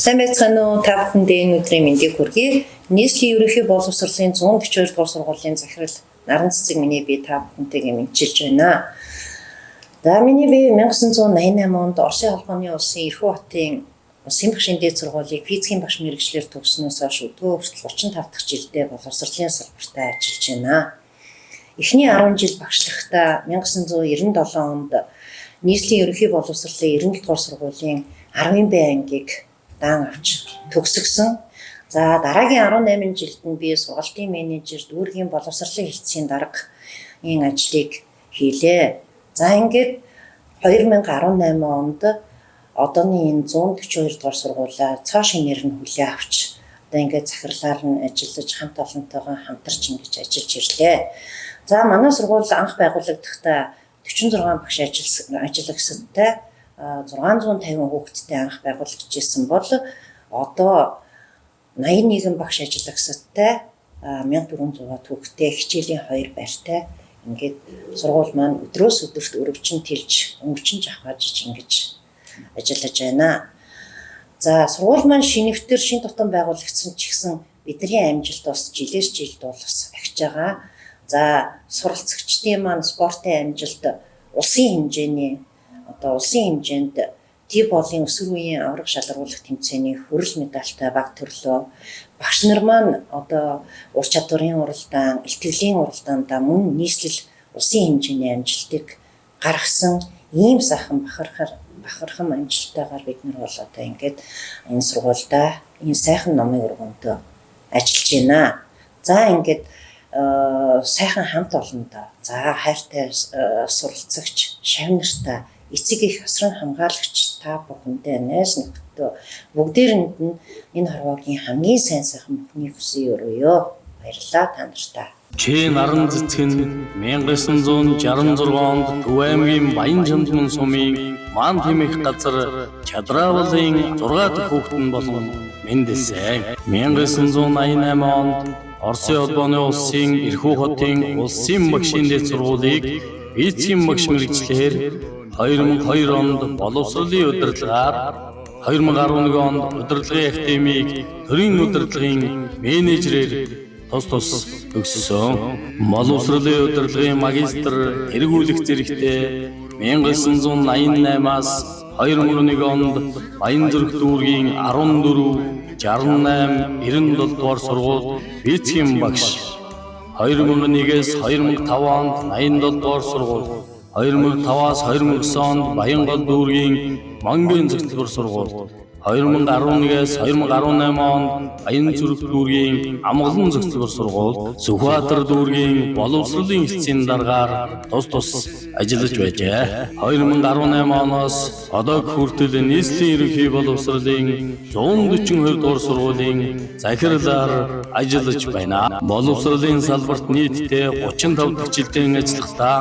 Сайн байцгаана уу? Та бүхэндээ энэ өдрийн мэндийг хүргэе. Нийслэлийн ерөнхий боловсролын 142 дугаар сургуулийн захирал Наран Цэцэг миний би та бүхэнтэйгээ мэдчилж байна. За миний би 1988 онд Оросын холбооны улсын Эрхүү хотын Улсын багшийн дээд сургуулийг физикийн багш мэргэжлээр төгссөнөөс хойш өдгөө хүртэл 35 дахь жилдээ боловсролын салбартаа ажиллаж байна. Эхний 10 жил багшлахдаа 1997 онд нийслэлийн ерөнхий боловсролын 97 дугаар сургуулийн 10-ын Б ангийг даан авч төгсгсөн. За дараагийн 18 жилд нь би сургалтын менежер, дүүргийн боловсролын хэлтсийн дарга ийм ажлыг хийлээ. За ингээд 2018 онд одооны энэ 142 дугаар сургуулаа цоо шинээр нь хүлээн авч одоо ингээд захирлаар нь ажиллаж хамт олонтойгоо хамтарч ингэж ажиллаж ирлээ. За манай сургууль анх байгуулагдахдаа 46 багш ажиллагсадтай 650 хүүхэдтэй анх байгуулагдчихсан бол одоо 81 багш ажиллагсадтай 1400 хүүхэдтэй хичээлийн 2 байртай ингээд сургууль маань өдрөөс өдөрт өргөжин тэлж өнгөчин жавхаажиж ингэж ажиллаж байна. За сургууль маань шинэвтер шин тутам байгуулагдсан ч гэсэн бидний амжилт бас жилээс жилд бол бас агж байгаа. За суралцагчдын маань спортын амжилт улсын хэмжээний одоо улсын хэмжээнд төв болын өсвөр үеийн авраг шалгаруулах тэмцээний хүрэл медальтай баг төрлөө. Багш нар маань одоо ур чадварын уралдаан, илтгэлийн уралдаандаа мөн нийслэл улсын хэмжээний амжилтыг гаргасан ийм сайхан бахархан амжилттайгаар бид нар бол одоо ингээд энэ сургуульдаа энэ сайхан номын өргөндөө ажиллаж байна. За ингээд сайхан хамт олондоо за хайртай суралцагч шавь нартаа эцэг их асран хамгаалагч та бүхэндээ найз нөхдөд бүгдээрэнд нь энэ хорвоогийн хамгийн сайн сайхан бүхний хүсэн өрөөё. Баярлалаа та нартаа. Ч Наран Цэцэг нь 1966 онд Төв аймгийн Баян-Чамдман сумын Маан тэмэх газар Чадраавлын 6 дахь хүүхэд нь болон мэндэлсэн. 1988 онд Оросын холбооны улсын Эрхүү хотын улсын багшийн дээд сургуулийг физикийн багш мэргэжлээр 2002 онд боловсролын удирдлагаар 2011 онд удирдлагын академийг төрийн удирдлагын менежерээр тус тус төгссөн. Боловсролын удирдлагын магистр тэргүүлэх зэрэгтэй 1988-аас 2001 онд Баянзүрх дүүргийн 14, 68, 97 дугаар сургууль физикийн багш, 2001-ээс 2005 онд 87 дугаар сургууль, 2005-аас 2009 онд Баянгол дүүргийн Монгийн зөвлөлбөр сургууль, 2011-ээс 2018 онд Баянзүрх дүүргийн Амгалан зөвлөлбөр сургууль, Сүхбаатар дүүргийн боловсролын хэлтсийн даргаар тус тус ажиллаж байжээ. 2018 оноос одоо хүртэл нийслэлийн ерөнхий боловсролын 142 дугаар сургуулийн захирлаар ажиллаж байна. Боловсролын салбарт нийтдээ 35 дахь жилдээ ажиллахдаа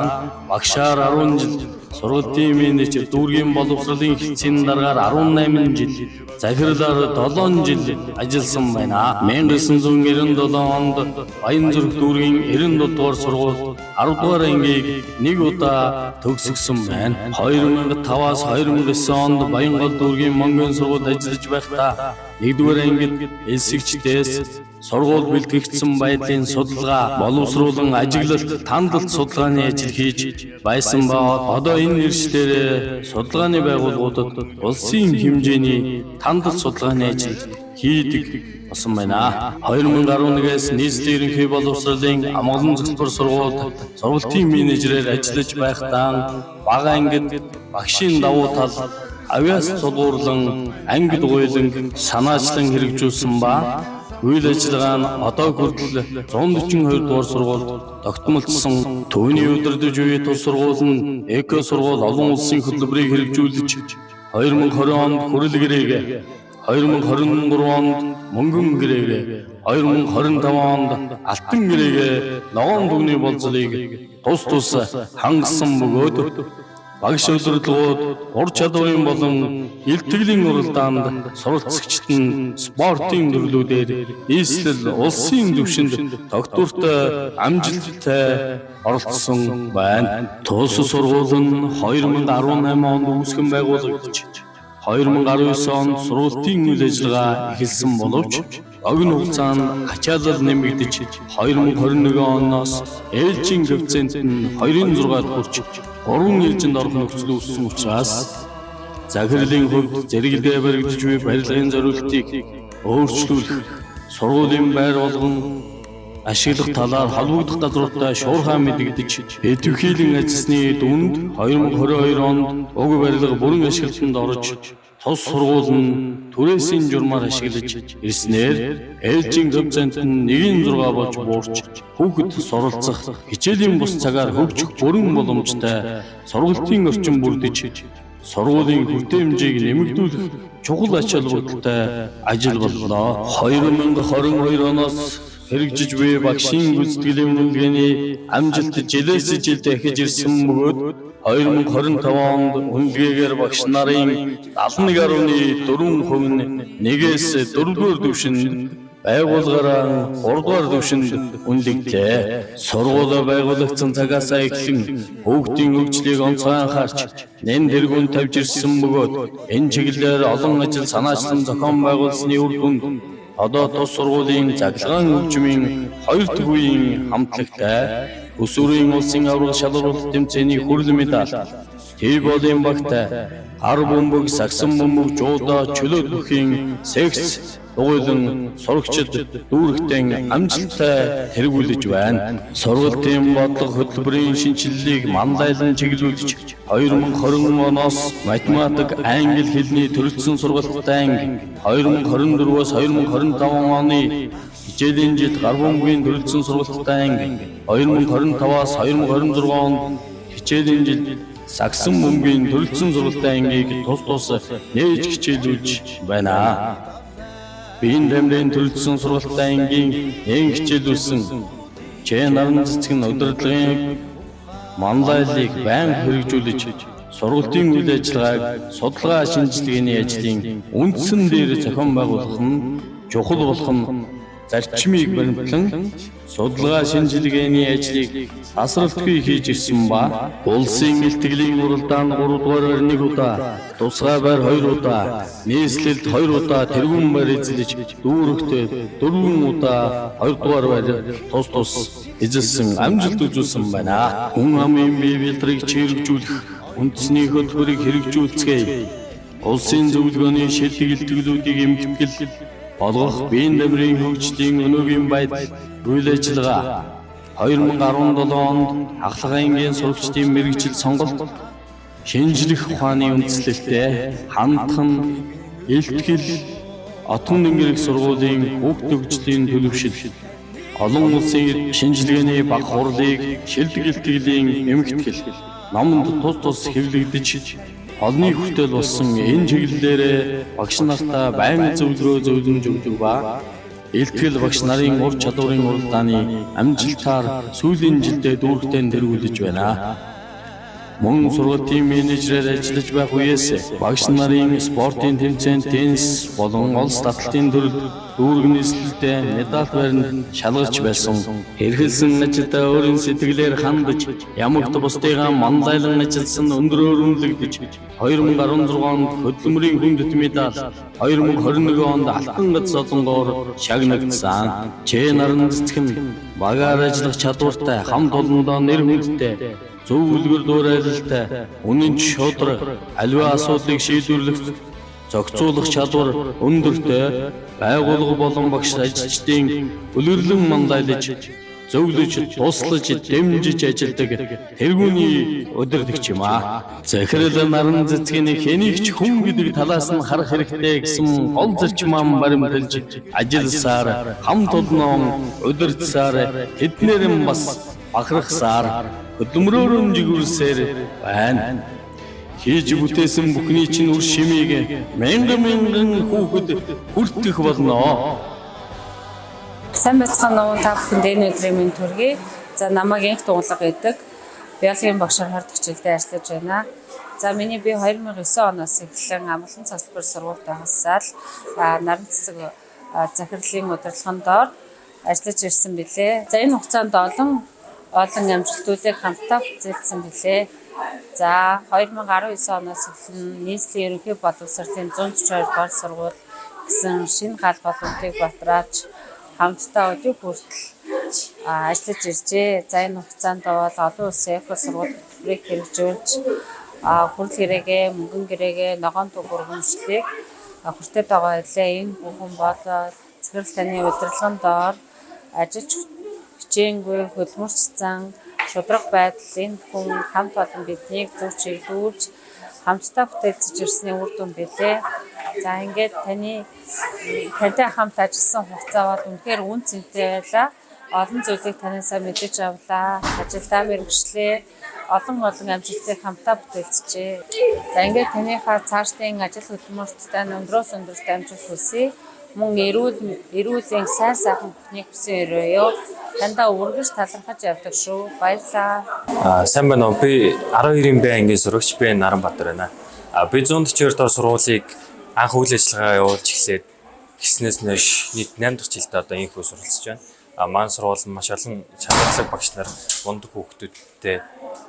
багшаар 10 жил, сургалтын менежер, дүүргийн боловсролын хэлтсийн даргаар 18 жил, захирлаар 7 жил ажилласан байна. 1997 онд Баянзүрх дүүргийн 97 дугаар сургууль 10 дугаар ангийг нэг удаа төгсгсөн байна. 2005-аас 2009 онд Баянгол дүүргийн Монгийн сургуульд ажиллаж байхдаа 1-р ангид элсэгчдээс сургууль бэлтгэгдсэн байдлын судалгаа, боловсруулан ажиглалт, тандалт судалгааны ажил хийж байсан ба одоо энэ нэршлээр судалгааны байгууллагуудад улсын хэмжээний тандалт судалгааны ажил хийдэг болсон байна. 2011-ээс нийслэлийн ерөнхий боловсролын Амгалан зөвлөлбөр сургуульд сургалтын менежерээр ажиллаж байхдаа бага ангид багшийн давуу тал авиас тулгуурлан ангид гуйлан санаачлан хэрэгжүүлсэн ба үйл ажиллагаа нь одоо хүртэл 142 дугаар сургуульд тогтмолцсон. Түүний удирдах буй тус сургууль нь эко сургууль олон улсын хөтөлбөрийг хэрэгжүүлж 2020 онд хүрэл гэрээгээ, 2023 онд мөнгөн гэрээгээ, 2025 онд алтан гэрээгээ ногоон дүгний болзлыг тус тус хангасан бөгөөд багш удирдлагууд ур чадварын болон илтгэлийн уралдаанд суралцагчид нь спортын төрлүүдээр нийслэл улсын түвшинд тогтвортой амжилттай оролцсон байна. Тус сургууль нь 2018 онд үүсгэн байгуулагдаж 2019 онд сургалтын үйл ажиллагаа эхэлсэн боловч богино хугацаанд ачаалал нэмэгдэж, 2021 оноос ээлжийн коэффициент нь 2.6-д хүрч, 3 ээлжинд орох нөхцөл үүссэн учраас захирлын хувьд зэрэглээ баригдаж буй барилгын зориултыг өөрчлүүлэх, сургуулийн байр болгон ашиглах талаар холбогдох газруудтай шуурхай мэдэгдэж, идэвхийлэн ажилласны дүнд 2022 онд уг барилга бүрэн ашиглалтанд орж, тус сургууль нь түрээсийн журмаар ашиглаж ирснээр ээлжийн коэффициент нь 1.6 болж буурч, хүүхэд суралцах, хичээлийн бус цагаар хөгжих бүрэн боломжтой сургалтын орчин бүрдэж, сургуулийн хүртээмжийг нэмэгдүүлэх чухал ач холбогдолтой ажил боллоо. 2022 оноос хэрэгжиж буй багшийн гүйцэтгэлийн үнэлгээний амжилт жилээс жилд ахиж ирсэн бөгөөд 2025 онд үнэлгээгээр багш нарын 71.4% нь нэгээс дөрөвдүгээр түвшинд, байгууллагаараа 3 дугаар түвшинд үнэлэгдлээ. Сургууль байгуулагдсан цагаасаа эхлэн хүүхдийн хөгжлийг онцгой анхаарч, нэн тэргүүн тавьж ирсэн бөгөөд энэ чиглэлээр олон ажил санаачлан зохион байгуулсны үр дүнд одоо тус сургуулийн цахилгаан хөгжмийн хоёр дахь үеийн хамтлагтай Өсвөрийн улсын аварга шалралт тэмцээний хүрэл медаль, Тэйболын багтай гар бөмбөг, сагсан бөмбөг, жуудо, чөлөөт бүхийн секц дугуйлан сурагчид дүүрэгтэн амжилттай тэргүүлж байна. Сургалтын бодлого хөтөлбөрийн шинэчлэлийг манлайлан чиглүүлж, 2020 оноос математик, англи хэлний төрөлцсөн сургалттай анги, 2024-өөс 2025 оны хичээлийн жилд гар бөмбөгийн төрөлцсөн сургалттай анги, 2025-аас 2026 онд хичээлийн жилд сагсан бөмбөгийн төрөлцсөн сургалттай ангийг тус тус нээж хичээлүүлж байна. Биеийн тамирын төрөлцсөн сургалттай ангийн нээн хичээлүүлсэн Чэн наран цэцэг нь удирдлагын манлайллыг байнга хэрэгжүүлж, сургалтын үйл ажиллагааг судалгаа шинжилгээний ажлын үндсэн дээр зохион байгуулах нь чухал болох нь зарчмыг баримтлан судалгаа шинжилгээний ажлыг тасралтгүй хийж ирсэн ба улсын илтгэлийн уралдаанд 3 дугаар байр 1 удаа, тусгай байр 2 удаа, нийслэлд 2 удаа тэргүүн байр эзлэж, дүүрэгт 4 удаа 2 дугаар байр тус тус эзэлсэн амжилт үзүүлсэн байна. Хүн амын бие бэлтрийг чирэгжүүлэх үндэсний хөтөлбөрийг хэрэгжүүлцгээе. Улсын зөвлөгөөний шилдэг илтгэлүүдийг эмгэтгэл болгох биеийн тамирын хөгжлийн өнөөгийн байдал үйл ажиллагаа. 2017 онд ахлах ангийн сурагчдын мэргэжил сонголт шинжлэх ухааны үндэслэлтэй хандах нь илтгэл, Отгон Тэнгэр их сургуулийн хүүхд хөгжлийн төлөвшил, олон улсын шинжилгээний баг хурлыг шилдэг илтгэлийн эмгэтгэл номонд тус тус хэвлэгдэж, олонний хүртэл болсон. Энэ чиглэлээрээ багш нартаа байнга зөвлөгөө зөвлөмж өгдөг ба илтгэл багш нарын ур чадварын уралдааны амжилтаар сүүлийн жилдээ дүүрэгтэн тэргүүлж байна. Мөн сургалтын менежерээр ажиллаж байх үеэс багш нарын спортын тэмцээн, теннис болон улс таталтын төрөлд дүүрэг нийслэлдээ медаль байранд шалгарч байсан. Эрхэлсэн ажилдаа өөрийн сэтгэлээр хандаж, ямагт бусдыгаа манлайлан ажилласан өндрөөр үнэлэгдэж, 2016 онд хөдөлмөрийн хүндэт медаль, 2021 онд алтан гад солонгоор шагнагдсан. Чээ наран цэцэг нь багаар ажиллах чадвартай, хамт олондоо нэр хүндтэй, зөв үлгэр дуурайлалтай, үнэнч, шударга, аливаа асуудлыг шийдвэрлэх, зохицуулах чадвар өндөртэй, байгууллага болон багш ажилчдын үлгэрлэн манлайлаж, зөвлөж, туслаж, дэмжиж ажилладаг тэргүүний удирдагч юм аа. Захирал наран цэцгийн хэнийг ч хүн гэдэг талаас нь харах хэрэгтэй гэсэн гол зарчмаа баримталж ажилласаар, хамт олноо удирдсаар, тэднэр нь бас бахархсаар, хөдөлмөрөөр нь жигүүрсээр байна. Хийж бүтээсэн бүхний чинь үр шимийг мянган мянган хүүхэд хүртэх болно. Сайн байцгаана уу, та бүхэнд энэ өдрийн мэнд хүргэе. За, намайг Энх Дуглага гэдэг. Биологийн багшаар 20 дахь жилдээ ажиллаж байна. За, миний би 2009 оноос эхлэн Амгалан цогцлбор сургуульд хасаад наран цэцэг захирлын удирдлагын доор ажиллаж ирсэн билээ. За, энэ хугацаанд олон олон амжилтуудыг хамтдаа бүтээлсэн билээ. За, 2019 оноос эхлэн нийслэлийн ерөнхий боловсролын 142 дугаар сургууль гэсэн шинэ гал боломжийг батрааж хамтдаа өдийг хүртэл ажиллаж иржээ. За, энэ хугацаанд бол олон улсын эко сургууль хөтөлбөрийг хэрэгжүүлж хүрэл гэрээгээ, мөнгөн гэрээгээ, ногоон төв өргөмжлөлийг хүртээд байгаа байлээ. Энэ бүхэн бол захирал таны удирдлагын доор ажиллаж хичээнгүй хөдөлмөрч зан шударга байдал энэ бүхэн хамт олон биднийг зөв чиглүүлж хамтдаа бүтээлцэж ирсний үр дүн билээ. За, ингээд тантай хамт ажилласан хугацаа бол үнэхээр үнэ цэнтэй байлаа. Олон зүйлийг танаасаа мэдэж авлаа. Ажилдаа мэргэжлээ. Олон олон амжилтыг хамтдаа бүтээлцжээ. За, ингээд таныхаа цаашдын ажил хөдөлмөртөө өндрөөс өндөрт амжилт хүсье. Мөн эрүүлийн сайн сайхан бүхнийг хүсэн ерөөе. Таньдаа үргэлж талархаж явдаг шүү. Баярлалаа. Сайн байна уу? Би 12-ийн Б ангийн сурагч би Наранбаатар байна. Би 142 дугаар сургуулийг анх үйл ажиллагаа явуулж эхлээд гиснээс хойш нийт 8 дахь жилдээ одоо инхүү суралцж байна. Маань сургууль нь маш олон чадварлаг багш нар, мундаг хүүхдүүдтэй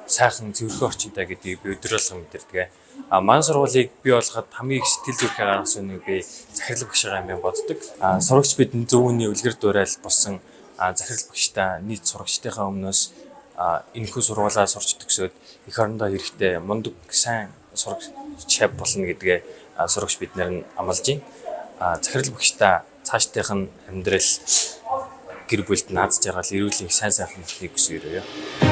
сайхан цэвэрхэн орчинтай гэдгийг би өдөр болгон мэдэрдэг. Маань сургуулийг бий болгоход хамгийн их сэтгэл зүрхээ гаргасан үнийг би захирал багшгаа юм байна боддог. Сурагч бидэнд зөв үнийн үлгэр дуурайл болсон захирал багштай нийт сурагчдынхаа өмнөөс энэхүү сургуулаа сурч төгсөөд эх орондоо хэрэгтэй мундаг сайн сурагч болно гэдгээ сурагч бид нар нь амлаж байна. Захирал багштай цаашдынх нь амьдрал, гэр бүлд наад жаргал, эрүүл их сайн сайхан бүхнийг хүсэн ерөөе.